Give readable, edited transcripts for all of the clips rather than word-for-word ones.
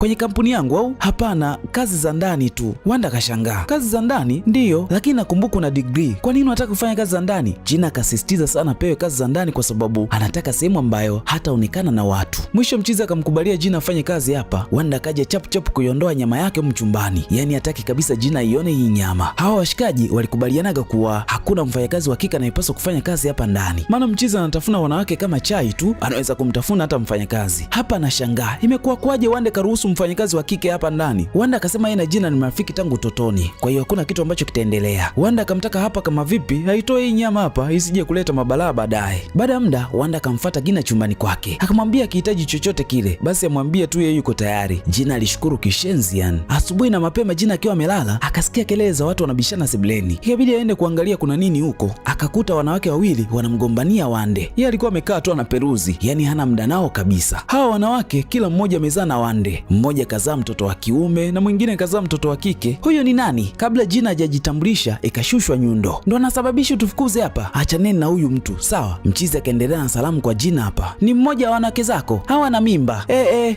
Kwenye kampuni yangu au? Hapana, kazi za ndani tu. Wanda akashangaa. Kazi za ndani? Ndiyo, lakini nakumbuka una degree. Kwa nini unataka kufanya kazi za ndani? Jina akasisitiza sana apewe kazi za ndani kwa sababu anataka sehemu ambayo hataonekana na watu. Mwisho mchizi akamkubalia Jina afanye kazi hapa. Wanda akaja chap chap kuiondoa nyama yake mchumbani, yaani hataki kabisa Jina ione hii nyama. Hawa washikaji walikubalianaga kuwa hakuna mfanyakazi wa kike anayepaswa kufanya kazi hapa ndani, maana mchizi anatafuna wanawake kama chai tu, anaweza kumtafuna hata mfanyakazi. Hapa anashangaa imekuwa kwaje Wanda karuhusu mfanyakazi wa kike hapa ndani. Wanda akasema yeye na Jina ni marafiki tangu utotoni, kwa hiyo hakuna kitu ambacho kitaendelea. Wanda akamtaka hapa kama vipi aitoe hii nyama hapa isije kuleta mabalaa baadaye. Baada ya muda, Wanda akamfuata Gina chumbani kwake, akamwambia akihitaji chochote kile basi amwambie tu, yeye yuko tayari. Jina alishukuru kishenzi yani. Asubuhi na mapema, Jina akiwa amelala akasikia kelele za watu wanabishana sebuleni, ikabidi aende kuangalia kuna nini huko. Akakuta wanawake wawili wanamgombania Wande. Yeye alikuwa amekaa tu anaperuzi, yani hana muda nao kabisa. Hawa wanawake kila mmoja amezaa na Wande, mmoja kazaa mtoto wa kiume na mwingine kazaa mtoto wa kike. Huyo ni nani? Kabla Jina hajajitambulisha ikashushwa nyundo. Ndo anasababisha tufukuze hapa, achaneni na huyu mtu sawa. Mchizi akaendelea na salamu kwa Jina, hapa ni mmoja wa wanawake zako hawa na mimba.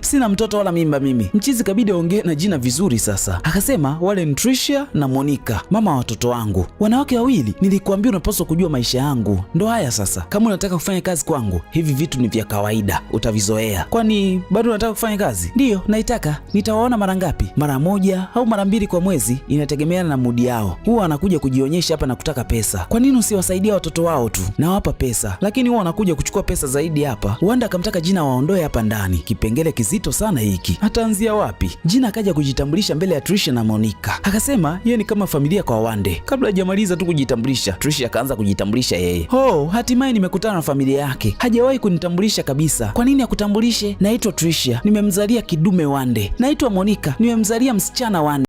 Sina mtoto wala mimba mimi. Mchizi kabidi aongee na Jina vizuri sasa, akasema wale ni Tricia na Monica, mama wa watoto wangu, wanawake wawili. Nilikuambia unapaswa kujua maisha yangu, ndo haya sasa. Kama unataka kufanya kazi kwangu, hivi vitu ni vya kawaida, utavizoea. Kwani bado unataka kufanya kazi? Ndiyo, naitaka. Nitawaona mara ngapi? Mara moja au mara mbili kwa mwezi, inategemeana na mudi yao. Huwa wanakuja kujionyesha hapa na kutaka pesa. Kwa nini usiwasaidia watoto wao tu? Nawapa pesa, lakini huwa wanakuja kuchukua pesa zaidi hapa. Wanda akamtaka Jina waondoe hapa ndani. Kipengele kizito sana hiki, ataanzia wapi? Jina akaja kujitambulisha mbele ya Trisha na Monica, akasema yeye ni kama familia kwa Wande. Kabla hajamaliza tu kujitambulisha, Trisha akaanza kujitambulisha yeye. Oh, hatimaye nimekutana na familia yake, hajawahi kunitambulisha kabisa. Kwa nini akutambulishe? Naitwa Trisha, nimemzalia kidume Wande. Naitwa Monica, nimemzalia msichana Wande.